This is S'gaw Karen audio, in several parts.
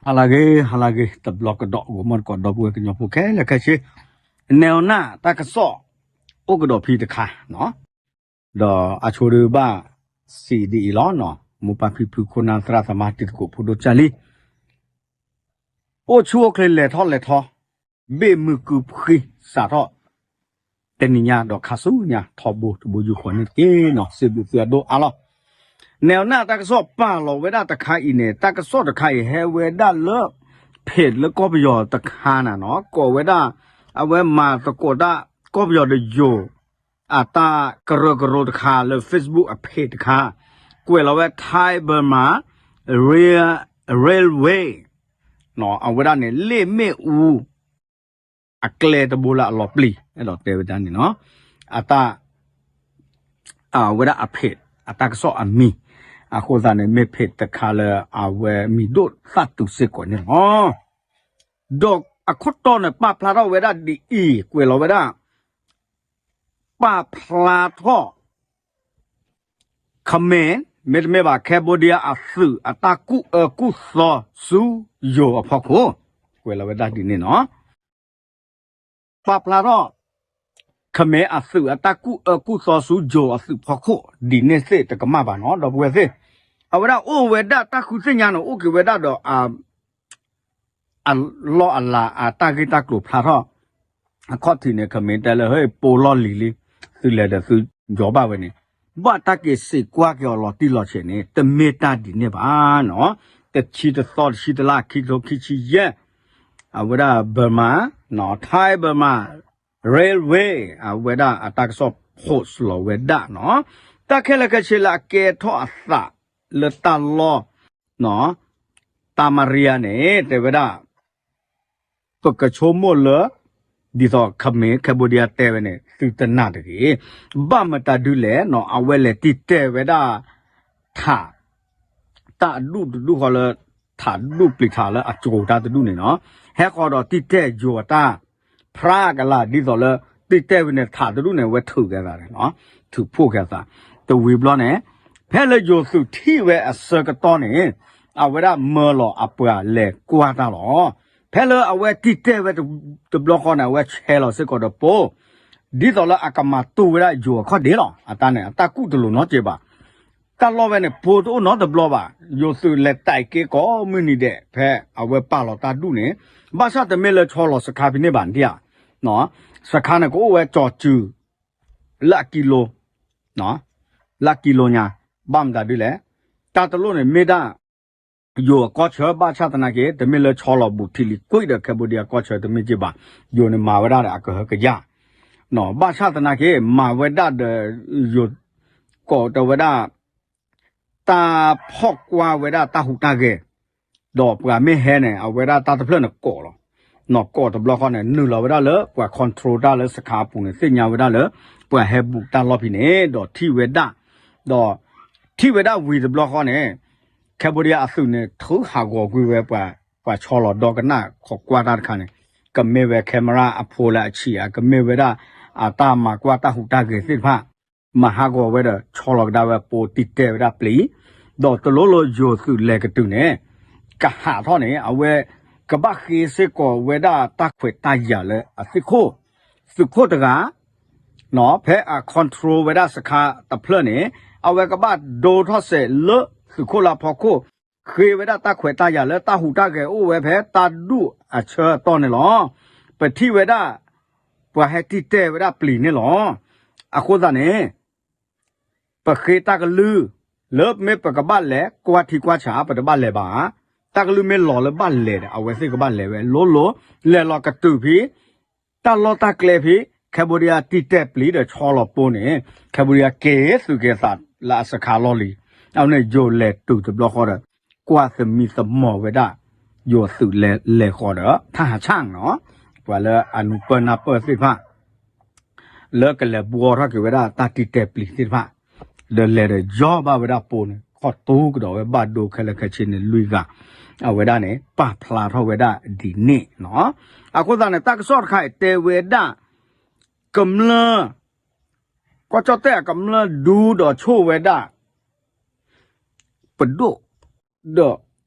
ဟါလၢအဂ့ၤ ဟါလၢအဂ့ၤ တဘျီကဒီး ဂီၤမီၢ်တကိး ဒီပုၢ်ဝဲၢ်ကညီဖိခဲလၢာ်ခဲဆ့, နဲၣ်အီၤနၢ်တၢ်ကစီၣ် အိၣ်ကဒီးဖဲတခါနီၤ, ဒီးအဆိဒုးဘၣ်စံးဒ်အံၤလီၤနီၤ, မိၢ်ပၢ်ဖံဖု ခိၣ်နၢ်သရၣ်သမါ တံၤသကိးဖိဒိၣ်ကၢ်လံ အိၣ်ဆူၣ်အိၣ်ချ့ လဲၤထီၣ်လဲၤထီ, ဘ့ၣ်မုၢ်ကုဖှံ စးထီၣ် တနံၤညါဒီးခါဆူညါ ထီဘိတဘိယူၢ်ဃီန့ၣ်တက့ၢ်နီၤ, စံးဘျုးသုအဒိၣ်အါလီၤ. နဲၣ်အီၤနၢ်တၢ်ကစီၣ်ပာ်လီၤဝဲဒၣ်တခါအံၤန့ၣ် တၢ်ကစီၣ်တခါအံၤ ဟဲဝဲဒၣ်လၢ page လၢကီၢ်ပယီၤတခါနၤနီၤ, ကိးဝဲဒၣ် အဝဲမၤသကိးတၢ် ကီၢ်ပယီၤဒီးယိၤ အတၢ်ကရၢကရိတခါလၢ Facebook အ page တခါ, ကွဲးလီၤဝဲ Thai Burma Rail- Railway အဝဲဒၣ်န့ၣ် လ့ၣ်မ့ၣ်အူ အကျဲတဘိလၢအလီၤပျံၤ အဲၣ်ဒိးတဲဝဲဒၣ်န့ၣ်နီၤ, အတၢ် အဝဲဒၣ်အ page အတၢ်ကစီၣ်အမံၤ, အဃိသတးန့ၣ် မ့ၢ် page တခါလၢ အဝဲမံၤဒိၣ်သၣ်သူစ့ၢ်ကီးန့ၣ်လီၤ. ဒီးအခိၣ်တီန့ၣ် ပာ်ဖျါထီၣ်ဝဲဒၣ်ဒ်အံၤ, ကွဲးလီၤဝဲဒၣ် ပာ်ဖျါထီၣ် ခမ့ၢ် မ့တမ့ၢ်ဘၣ် Cambodia အသုးအတၢ်ကူၣ်အၢကူၣ်သီဆူယိၤအဖီခိၣ်, ကွဲးလီၤဝဲဒၣ်ဒ်န့ၣ်နီၤ. ပာ်ဖျါထီၣ် ခမ့ၢ်အသုးအတၢ်ကူၣ်အၢကူၣ်သီဆူယိၤအသုးဖီခိၣ် ဒ်န့ၣ်သ့ၣ်တကမၣ်ဘၣ်နီၤ ဒီပုၢ်ဝဲၢ်သ့ၣ်, အဝဲဒၣ်အိၣ်ဝဲဒၣ်တၢ်ဃုသ့ၣ်ညါန့ၣ် အိၣ်က့ၤဝဲဒၣ်ဒီး အလီၢ်အလၤအတၢ်ဂ့ၢ်တၢ်ကျိၤဖျါထီၣ် အခီၣ်ထံးန့ၣ် ခမ့ၢ်တဲလၢ ဟဲပိာ်လီၢ်လံၤလံ, သုလဲၤဒီးသုယီၤဘၣ်ဝဲန့ၣ်, ဘၣ်တၢ်က့ၤစံးကွၢ်က့ၤအီၤလီၤတံၢ်လီၤဆဲးန့ၣ် တမ့ၢ်တၢ်ဒ်န့ၣ်ဘၣ်နီၤ, တဆံတသီတဆံတလါ ခံကထိခံဆံယဲၢ်, အဝဲဒၣ် Burma နီၤ Thai Burma Railway အဝဲဒၣ်အတၢ်ကစီၣ် post လီၤဝဲဒၣ်နီၤ, တၢ်ခဲလၢာ်ခဲဆ့လၢအကဲထီၣ်အသးလၢတၢ်လီၢ် တၢ်မရံယါန့ၣ် တဲဝဲဒၣ် ပကဆိကမိၣ်လၢ ဒ်သိးခမ့ၢ် Cambodia တဲဝဲန့ၣ် သုတနာ်တဂ့ၤ, ဘၣ်မတၤဒုလဲၣ်နီၤ အဝဲလဲၤတံၢ်တဲာ်ဝဲဒၣ် ထး တၢ်အဒူၣ်တဒူၣ်ဃီလၢ ထးဒူၣ်ပျံၤထးလၢအကိၤတၢ်တဒူၣ်န့ၣ်နီၤ, ဟဲဃီဒီးတံၢ်တဲာ်ယိၤအတၢ် ဖြါကလာ် ဒ်သိးလၢ တံၢ်တဲာ်ဝဲန့ၣ် ထးတဒူၣ်န့ၣ် အဝဲထုးက့ၤအသးန့ၣ်နီၤ, ထုးဖှိၣ်က့ၤအသး, တဝံၤဘျီန့ၣ် ဖဲလၢယိၤသုးထံၣ်ဝဲအဆၢကတီၢ်န့ၣ် အဝဲဒၣ်မၢလီၤအပှၤလဲၤကွၢ်တၢ်လီၤ. ဖဲလၢအဝဲတံၢ်တဲာ်ဝဲတဘျီဃီန့ၣ် အဝဲဆဲးလီၤစ့ၢ်ကီးဒီးပိ, ဒ်သိးလၢအကမၤတူၢ်ဝဲဒၣ်ယိၤအခီၣ်ဒ့လီၤ. အတၢ်န့ၣ် အတၢ်ကူၣ်တလိၤနီတစဲးဘၣ်. တၢ်လီၢ်ဝဲန့ၣ် ပိတအိၣ်နီတဘျီဘၣ်. ယိၤသုးလဲၤတဲာ်က့ၤကိးမုၢ်နံၤဒဲး ဖဲအဝဲပာ်လီၤတၢ်ဒူၣ်န့ၣ်, ဘၣ်ဆၣ်တမ့ၢ်လၢဆီလီၤစခါဖဲန့ၣ်ဘၣ်ဒံဧါ. စခါန့ၣ် ကအိၣ်ဝဲကၠီၤစုၤ လၢအကံလိ လၢအကံလိညါ, ဘၣ်မတၤဒ်လဲၣ်, တၢ်တလိၣ်န့ၣ်မ့ၢ်ဒၣ် ယိၤအကီၢ်ဆၢ ဘၣ်ဆၣ်သနာ်က့ တမ့ၢ်လၢဆီလီၤဘူးထံလံၤကွံာ်ဒီး Cambodia ကီၢ်ဆၢတမ့ၢ်က့ဘၣ်, ယိၤန့ၣ်မၤဝဲဒၣ်ဒီးအကဟၢကယၢ်, ဘၣ်ဆၣ်သနာ်က့ မၤဝဲဒၣ်ဒီး ယိၤ ကိးတဲဝဲဒၣ် တၢ်ဖီၣ်ကွၢ်ဝဲဒၣ်တၢ်ဟူးတၢ်ဂဲၤ, ဒီးပှၤမ့ၢ်ဟဲန့ၣ် အဝဲဒၣ်တၢ်တဖျၢၣ်န့ၣ်ကိးလီၤ. နီၢ်ကိးတဘျီဃီန့ၣ် နုာ်လီၤဝဲဒၣ်လၢပှၤ control တၢ်လၢစခါအပူၤန့ၣ် သ့ၣ်ညါဝဲဒၣ်လၢ ပှၤဟဲဘူးတၢ်လီၢ်ဖဲန့ၣ် ဒီးထံၣ်ဝဲဒၣ်, ဒီးထံၣ်ဝဲဒၣ်ဝံၤတဘျီဃီန့ၣ် Cambodia အသုးန့ၣ် ထုးဟးဂီၤကွံာ်ဝဲ ပှၤဆီလီၤဒီကနၣ်ခိးကွၢ်တၢ်တခါန့ၣ်, ကမ့ၢ်ဝဲ camera အဖိလၢအဆံးဧါ, ကမ့ၢ်ဝဲဒၣ် အတၢ်မၤကွၢ်တၢ်ဟူးတၢ်ဂဲၤသ့ၣ်တဖၣ် မၤဟးဂီၤဝဲဒီးဆီလီၤကဒါဝဲပိ တံၢ်တဲာ်ဝဲဒၣ်ပျံၤ, ဒီးတလိၣ်လၢယိၤသုးလဲၤကတုၤန့ၣ် ကဟးထီၣ်န့ၣ် အဝဲကဘၣ်ဃ့စ့ၢ်ကီးဝဲဒၣ်တၢ်ခွဲးတၢ်ယာ်လၢအသုးခိၣ်, သုးခိၣ်တဂၤ ဖဲအ control ဝဲဒၣ်စခါတဖျၢၣ်န့ၣ် အဝဲကဘၣ်ဒိထီၣ်စဲးလၢသုးခိၣ်လၢအဖီခိၣ်, ဃ့ဝဲဒၣ်တၢ်ခွဲးတၢ်ယာ်လၢတၢ်ဟူးတၢ်ဂဲၤအိၣ်ဝဲဖဲတၢ်ဒူၣ်အဆၢအတီၢ်န့ၣ်လီၤ. ပထံၣ်ဝဲဒၣ် ပှၤဟဲတံၢ်တဲာ်ဝဲဒၣ်ပျံၤန့ၣ်လီၤ. အဃိသတးန့ၣ် ပဃ့တၢ်ကလုၢ် လၢမ့ၢ်ပကဘၣ်လဲၤကွၢ်ထံကွၢ်ဆး ပတဘၣ်လဲၤဘၣ်ဧါ, တၢ်ကလုၢ်မ့ၢ်လီၤလၢဘၣ်လဲၤဒီး အဝဲသ့ၣ်ကဘၣ်လဲၤဝဲလိၤလိၤ, လဲၤလီၤကတုၤဖဲ တၢ်လီၢ်တၢ်ကျဲဖဲ Cambodia တံၢ်တဲာ်ပျံၤဒီးဆီလီၤပိန့ၣ် Cambodia က့ၤသုးက့ၤသးလၢအစခါလီၢ်လံၤ, အဝဲန့ၣ်ယိၤလဲၤတုၤတဘျီဃီဒီး ကွၢ်သမံသမိးဝဲဒၣ် ယိၤသုးလဲၤဃီၤဒီး ထၣ်ဟးဆၣ်နီၤ, ပှၤလၢအနူပၢၢ်နၢ်ပၢၢ်သ့ၣ်တဖၣ် လၢကလဲၤဘှီထီၣ်က့ၤဝဲဒၣ်တၢ်တံၢ်တဲာ်ပျံၤသ့ၣ်တဖၣ်, ဒီးလဲၤဒီးယီၢ်ဘၣ်ဝဲဒၣ်ပိန့ၣ် ခီၣ်တူကဒီးဝဲဘၣ်ဒိခဲလၢာ်ခဲဆ့န့ၣ်လွံၢ်ဂၤ, အဝဲဒၣ်န့ၣ် ပာ်ဖျါထီၣ်ဝဲဒၣ်ဒ်န့ၣ်နီၤ. အဃိသတးန့ၣ် တၢ်ကစီၣ်တခါအံၤတဲဝဲဒၣ် ကမျၢၢ် ကီၢ်ကၠီၣ်တဲၣ်အကမျၢၢ်ဒူဒီးဆိၣ်ဝဲဒၣ် ပဒိၣ် ဒီး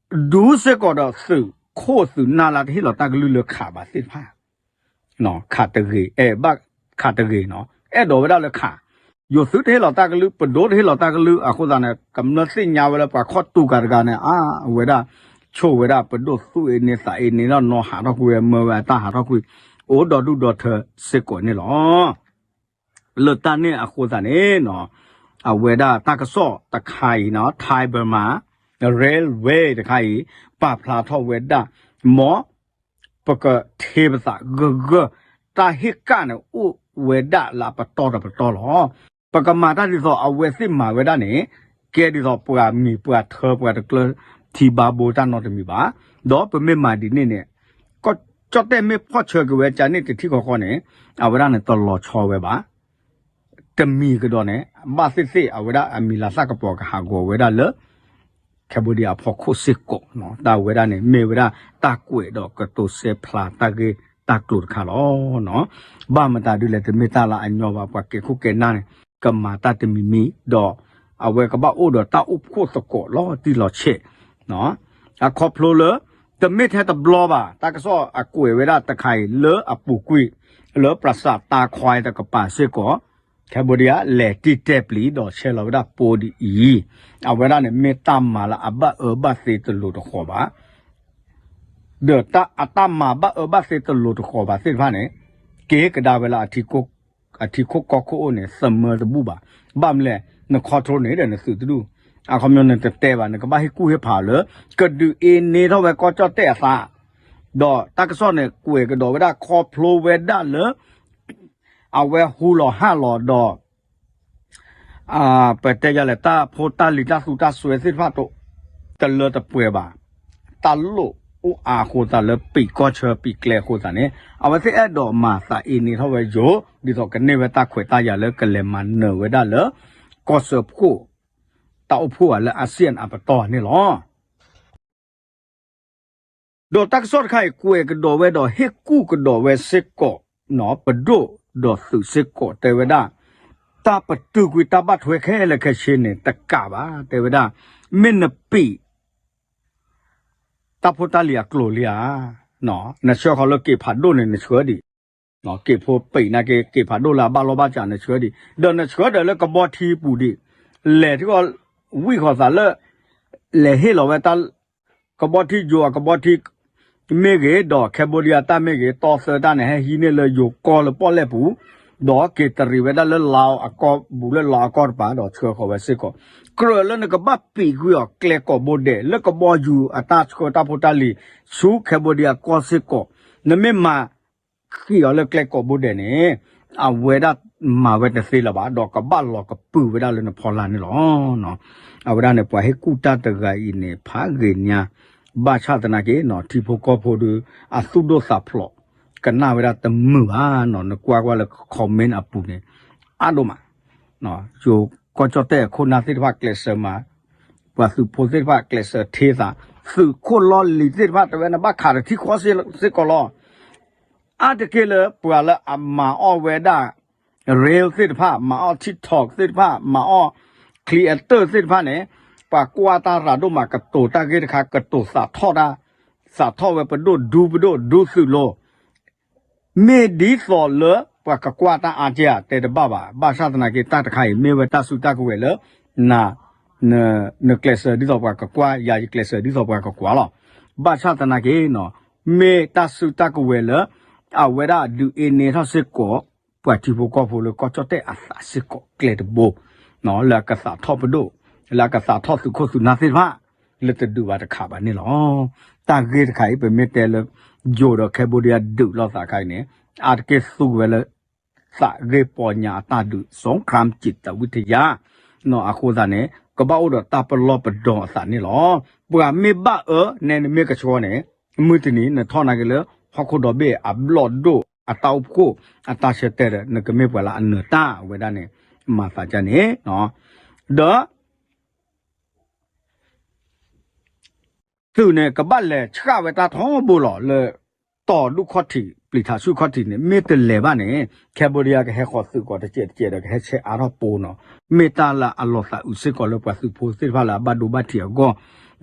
ဒူစ့ၢ်ကီးဒီးသုး ပခိၣ်သုးနၢ်လၢတဟ့ၣ်လီၤတၢ်ကလုၢ်လၢခးဘၣ်သ့ၣ်တဖၣ် ခးတဂ့ၤ အဲၣ်ဘၣ်ခးတဂ့ၤနီၤ အဲၣ်ဒိးဝဲဒၣ်လၢခး, ယိၤသုးတဟ့ၣ်လီၤတၢ်ကလုၢ် ပဒိၣ်တဟ့ၣ်လီၤတၢ်ကလုၢ်အဃိသတးန့ၣ် ကမျၢၢ်သ့ၣ်ညါဝဲလၢပှၤခီၣ်တူာ်ကၤတဂၤန့ၣ် အါ အဝဲဒၣ် ဆိၣ်ဝဲဒၣ်ပဒိၣ်သူၣ်အ့န့သးအ့န့ဒီးနီၤဟးထီၣ်ကွံာ်ဝဲမၢဝဲအတၢ်ဟးထီၣ်ကွံာ် အိၣ်ဒီဒူၣ်ဒီထၢစ့ၢ်ကီးန့ၣ်လီၤ. လၢတၢ်န့ၣ်အဃိသတးန့ၣ် အဝဲဒၣ်တၢ်ကစီၣ်တခါအံၤနီၤ Thai Burma Railway တခါအံၤ ပာ်ဖျါထီၣ်ဝဲဒၣ် မ်ပကထ့ပသးဂၢၢ်ဂၢၢ် တၢ်ဟ့ၣ်ကၣ်န့ၣ်အိၣ်ဝဲဒၣ်လၢအပတီၢ်တပတီၢ်လီၤ. ပကမၤတၢ်ဒ်သိးအဝဲသ့ၣ်မၤဝဲဒၣ်န့ၣ် ကဲဒ်သိးပှၤမံၤပှၤထၢပှၤတကျၢထံဘါဘိတၢ်နီတမံၤဘၣ်. ဒီးပမ့ၢ်မၤဒ်န့ၣ်န့ၣ် ကီၢ်ကၠီၣ်တဲၣ်မ့ၢ်ဖီၣ်ဆၢက့ၤဝဲကန့ၣ်တထံၣ်ဃီဃီန့ၣ် အဝဲဒၣ်န့ၣ်တလီၤဆီဝဲဘၣ်. တမံၤကဒီးန့ၣ် ဘၣ်သ့ၣ်သ့ၣ်အဝဲဒၣ်အမံၤလၤသၣ်ကပီၤကဟးဂီၤဝဲဒၣ်လၢ Cambodia အဖီခိၣ်စ့ၢ်ကီး, တၢ်ဝဲဒၣ်န့ၣ် မ့ၢ်ဝဲဒၣ်တၢ်ကွဲးဒီးကတိၤဆဲဖျါတၢ်ဂ့ၢ်တၢ်ကျိၤတခါလီၤ. ဘၣ်မတၤဒ်လဲၣ် တမ့ၢ်တၢ်လၢအညီဘၣ် ပှၤကဲခိၣ်ကဲနၢ်န့ၣ် ကမၤတၢ်တမံၤမံၤ ဒီးအဝဲကဘၣ်အိၣ်ဒီးတၢ်အိၣ်ဖှိၣ်သကိးလီၤတံၢ်လီၤဆဲး အခီဖျိလၢ တမ့ၢ်ထဲတဘျီဘၣ် တၢ်ကစီၣ်အကွဲးဝဲဒၣ်တခါအံၤလၢအပူၤကွံာ် လၢပျၢ်စၢ်တၢ်ခွါတကပၤစ့ၢ်ကီး Cambodia လဲၤတံၢ်တဲာ်ပျံၤဒီးဆဲးလီၤဝဲဒၣ်ပိဒ်အံၤ, အဝဲဒၣ်န့ၣ်မ့ၢ်တၢ်မၤလၢအဘၣ်အၢဘၣ်သီတလိၤတဃီၤဘၣ်. ဒီးအတၢ်မၤဘၣ်အၢဘၣ်သီတလိၤတဃီၤဘၣ်သ့ၣ်တဖၣ်န့ၣ် က့ၤကဒါဝဲလၢ အထံခိၣ်ကီၢ်ခိၣ်အိၣ်န့ၣ် သမၢတဘူၣ်ဘၣ်. ဘၣ်မနုၤလဲၣ် န control န့ၣ်ဒီးနသုးတဒူၣ် အခီပညီနတတဲဘၣ် နကဘၣ်ဟ့ၣ်ကူၣ်ဟ့ၣ်ဖးလၢ ကဒုးအ့န့ထီၣ်ဝဲကီၢ်ကၠီၣ်တဲၣ်အသး, ဒီးတၢ်ကစီၣ်န့ၣ် ကွဲးကဒီးဝဲဒၣ်ခီဖျိဝဲဒၣ်လၢ အဝဲဟူလီၤဟၣ်လီၤဒီး ပတဲယၤလဲၣ် တၢ်ဖိတၢ်လံၤတၢ်သူတၢ်စွဲသ့ၣ်တဖၣ် တလၢတပှဲၤဘၣ်, တၢ်လိၣ်အိၣ်အါအဃိသတးလၢပံာ်ကီၢ်ဆၢပံာ်ကျဲအဃိသတးန့ၣ် အဝဲသ့ၣ်အဲၣ်ဒိးမၤသးအ့န့ထီၣ်ဝဲယိာ် ဒ်သိးကန့ၢ်ဝဲတၢ်ခွဲးတၢ်ယာ်လၢကလဲၤမၤနၢၤဝဲဒၣ်လၢ ကီၢ်စၢဖှိၣ် တၢ်အိၣ်ဖှိၣ်ဧါလၢ ASEAN အပတီၢ်န့ၣ်လီၤ. ဒီးတၢ်ကစီၣ်တခါအံၤ ကွဲးကဒီးဝဲဒီးဟ့ၣ်ကူၣ်ကဒီးဝဲစ့ၢ်ကီး ပဒိၣ်ဒီးသုးစ့ၢ်ကီး တဲဝဲဒၣ် တၢ်ပတုာ်ကွံာ်တၢ်ဘၣ်ထွဲခဲလၢာ်ခဲဆ့န့ၣ် တကးဘၣ် တဲဝဲဒၣ် မ့ၢ်နပံာ် တၢ်ဖိတၢ်လံၤအကျိၤလံဧါ, နဆှၢဃီၤလၢက့ၤဖးဒိၣ်န့ၣ် နဆှၢဒံး က့ၤဖိပံာ်နာ်က့ က့ၤဖးဒိၣ်လၢအဘၣ်လီၢ်ဘၣ်စးနဆှၢဒံး ဒီးနဆှၢဒီးလၢကဘီထံပူၤဒံး လဲၤထံၣ်ဃီၤ ဝံၣ်ဃီၤသးလၢ လဲၤဟ့ၣ်လီၤဝဲတၢ် ကဘီထံယိၤအကဘီထံ မ့ၢ်ဂ့ၤ ဒီး Cambodia တၢ်မ့ၢ်ဂ့ၤ တီသၢတၢ်န့ၣ် ဟဲဟံးန့ၢ်လၢယိၤကီၢ်လၢပီၣ်လဲၣ်ပူၤ ဒီးက့ၤတရံးဝဲဒၣ်လၢလါအီအကီၢ်ပူၤ လၢလါအီအကီၢ်တပၤ ဒီးဆှၢဃီၤဝဲစ့ၢ်ကီး ကြၢးလၢနကဘၣ်ပံာ်ကွံာ်အီၤကျဲကိးဘိဒဲး လၢကဘီယူၤအတၢ်ဆှၢတၢ်ဖိတၢ်လံၤ ဆူ Cambodia ကီၢ်စ့ၢ်ကီး နမ့ၢ်မၤဃံးအီၤလၢကျဲကိးဘိဒဲးန့ၣ် အဝဲဒၣ်မၤဝဲတသ့လၢၤဘၣ် ဒီးကဘၣ်လီၤကပုာ်ဝဲဒၣ်လၢနဖီလာ်န့ၣ်လီၤ. အဝဲဒၣ်န့ၣ် ပှၤဟ့ၣ်ကူၣ်တၢ်တဂၤအံၤန့ၣ် ဖးဂ့ၤညါ ဘၣ်ဆၣ်သနာ်က့နီၤ ထံဖိကီၢ်ဖိဒီး အသူၣ်ဒိၣ်သးဖျိး ကနၣ်ဝဲဒၣ်တမုာ်ဘၣ်နီၤ နကွၢ်ကွၢ်လၢ comment အပူၤန့ၣ် အါဒိၣ်မး ယိၤကီၢ်ကၠီၣ်တဲၣ်အခိၣ်နၢ်သ့ၣ်တဖၣ်ကျဲးစၢးမၤ ပှၤသုးဖိသ့ၣ်တဖၣ်ကျဲးစၢးထ့သး သုးခိၣ်လီၢ်လံၤသ့ၣ်တဖၣ်တဲဝဲနဘၣ်ခးတထံၣ်ဃီစ့ၢ်ကီးလီၤ. အါတက့ၢ်လၢပှၤလၢအမၤအီၣ်ဝဲဒၣ် reel သ့ၣ်တဖၣ် မၤအီၣ် TikTok သ့ၣ်တဖၣ် မၤအီၣ် creator သ့ၣ်တဖၣ်န့ၣ် ပှၤကွၢ်တၢ်ရၤဒိၣ်မး ကတိၤတၢ်ဂ့ၢ်တခါ ကတိၤသးထီၣ်တၢ် သးထီၣ်ဝဲပဒိၣ်ဒူပဒိၣ်ဒူသုးလိၤ မ့ၢ်ဒ်သိးလၢပှၤကကွၢ်တၢ်အါကဲဧါ တဲတဘၣ်ဘၣ်. ဘၣ်ဆၣ်သနာ်က့ တၢ်တခါအံၤ မ့ၢ်ဝဲတၢ်စုတၢ်ကဝဲၤလၢ န နကျဲးစၢးဒ်သိးပှၤကကွၢ် ယၤယကျဲးစၢးဒ်သိးပှၤကကွၢ်လီၤ. ဘၣ်ဆၣ်သနာ်က့ မ့ၢ်တၢ်စုတၢ်ကဝဲၤလၢ အဝဲဒၣ်ဒုးအ့န့ထီၣ်စ့ၢ်ကီး ပှၤထံဖိကီၢ်ဖိလၢကီၢ်ကၠီၣ်တဲၣ်အသးစ့ၢ်ကီးကျဲတဘိ လၢအကသးထီၣ်ပဒိၣ် လၢအကသးထီၣ်သုးခိၣ်သုးနၢ်သ့ၣ်တဖၣ် လၢတဒုးဘၣ်တခါဘၣ်န့ၣ်လီၤ. တၢ်ဂ့ၢ်တခါအံၤ ပမ့ၢ်တဲလၢ ယိၤဒီး Cambodia ဒုးလိာ်သးခါအံၤန့ၣ် အါတက့ၢ်သူဝဲလၢ သးဂ့ၢ်ပီညါအတၢ်ဒုး สงครามจิตวิทยา အဃိသတးန့ၣ် ကဘၣ်အိၣ်ဒီးတၢ်ပလီၢ်ပဒီအသးန့ၣ်လီၤ. ပှၤမ့ၢ်ဘၣ်အၢ နဲနမ့ၢ်ကဆှီန့ၣ် မုၢ်တနံၤနထီၣ်နာ်က့ၤလၢ ဟီၣ်ခိၣ်ဒီဘ့ၣ်အဘျီၣ်ဒိၣ်အတၢ်အိၣ်ဖှိၣ်အတၢ်ဆၢတဲာ်ဒီး နကမ့ၢ်ပှၤလၢအနၢၤတၢ်ဝဲဒၣ်န့ၣ် မၤသးဒ်န့ၣ် ဒီး သုးန့ၣ် ကဘၣ်လဲၤဆှၣ်ဝဲတၢ်ထီဘိလီၤလၢ တီၤဒူၣ်ခီၣ်ထံး ပျံၤထးဆူၣ်ခီၣ်ထံးန့ၣ် မ့ၢ်တလဲၤဘၣ်န့ၣ် Cambodia ကဟဲဃီၤသုးကီးတစဲးတစဲးဒီး ကဟဲဆဲးအါထီၣ်ပိနီၤ မ့ၢ်တၢ်လၢအလီၤသးအုးစ့ၢ်ကီးလၢပှၤသုးဖိသ့ၣ်တဖၣ်လၢအဘၣ်ဒိဘၣ်ထံးအဂီၢ်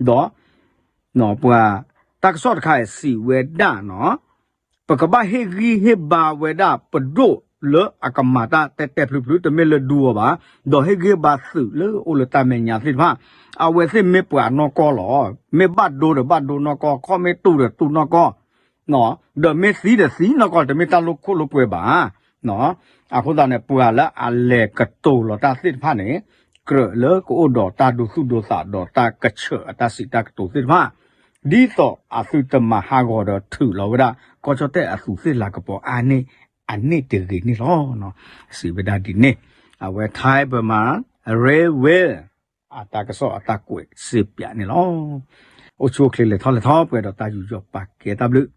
ဒီး ပှၤ တၢ်ကစီၣ်တခါအံၤစံးဝဲဒၣ်နီၤ, ပကဘၣ်ဟ့ၣ်ဂံၢ်ဟ့ၣ်ဘါဝဲဒၣ်ပဒိၣ်လၢအကမၤတၢ်တဲတဲဖျုဖျု တမ့ၢ်လၢဒူအီၤဘၣ်, ဒီးဟ့ၣ်ဂံၢ်ဟ့ၣ်ဘါသုးလၢအိၣ်လၢတၢ်မဲာ်ညါသ့ၣ်တဖၣ်, အဝဲသ့ၣ်မ့ၢ်ပှၤနီၢ်ကီၢ်လီၤ. မ့ၢ်ဘၣ်ဒိဒီးဘၣ်ဒိနီၢ်ကီၢ်, ခီၣ်မ့ၢ်တူဒီးတူနီၢ်ကီၢ်, ဒီးမ့ၢ်သံဒီးသံနီၢ်ကီၢ်, တမ့ၢ်တၢ်လိၣ်ခိၣ်လိၣ်ကွဲဘၣ်. အဃိသတးန့ၣ် ပှၤလၢအလဲၤကတိၤလီၤတၢ်သ့ၣ်တဖၣ်န့ၣ် ကြၢးလၢကအိၣ်ဒီးတၢ်ဒိသူၣ်ဒိသးဒီးတၢ်ကဆၢးအတၢ်စံးတၢ်ကတိၤသ့ၣ်တဖၣ်, ဒ်သိးအသုတမၤဟးဂီၤဒီးထုးလီၤဝဲဒၣ် ကီၢ်ကၠီၣ်တဲၣ်အသူးသ့ၣ်လၤကပီၤအါန့ၢ်အန့ၣ်တဂ့ၤန့ၣ်လီၤ. စံးဝဲဒၣ်ဒ်န့ၣ်, အဝဲ Thai Burma Railway အတၢ်ကစီၣ်အတၢ်ကွဲးစ့ပၠးန့ၣ်လီၤ. အိၣ်ဆူၣ်အိၣ်ချ့လဲၤထီၣ်လဲၤထီ ပှဲၤဒီးတၢ်ယူးယီၣ်ပာ်ကဲတၢ်ဘျုး